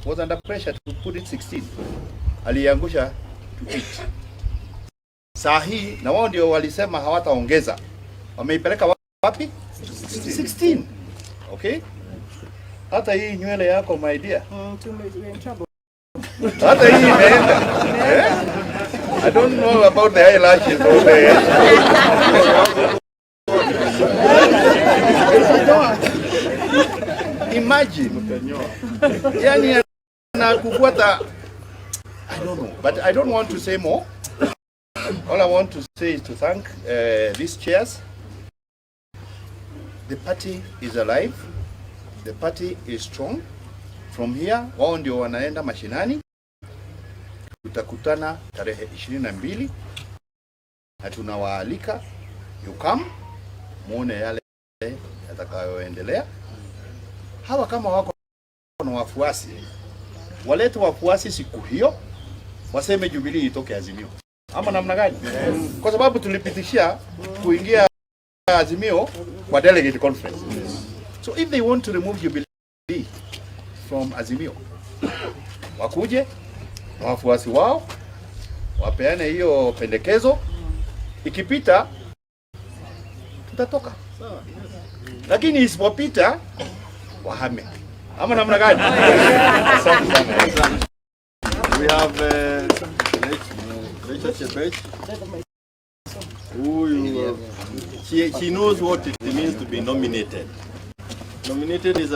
Was under pressure to put it 16. Aliangusha to 8. Saa hii na wao ndio walisema hawataongeza. Wameipeleka wapi? 16. Okay? Hata hii nywele yako, my dear. We're in trouble. Hata hii imeenda. Eh? I don't know about the eyelashes or the. Imagine. Yani anakufuata. I don't know, but I don't want to say more. All I want to say is to thank these chairs. The party is alive. The party is strong. From here, wao ndio wanaenda mashinani. Tutakutana tarehe 22 na tunawaalika, you come muone yale yatakayoendelea. Hawa kama wako na wafuasi, walete wafuasi siku hiyo, waseme Jubilee itoke Azimio ama namna gani? Kwa sababu tulipitishia kuingia Azimio kwa delegate conference. So if they want to remove Jubilee from Azimio, wakuje na wafuasi wao wapeane hiyo pendekezo, ikipita tutatoka, lakini isipopita wahame ama namna gani? Asante sana. We have Rachel Chebet, who you, she knows what it means to be nominated. Nominated is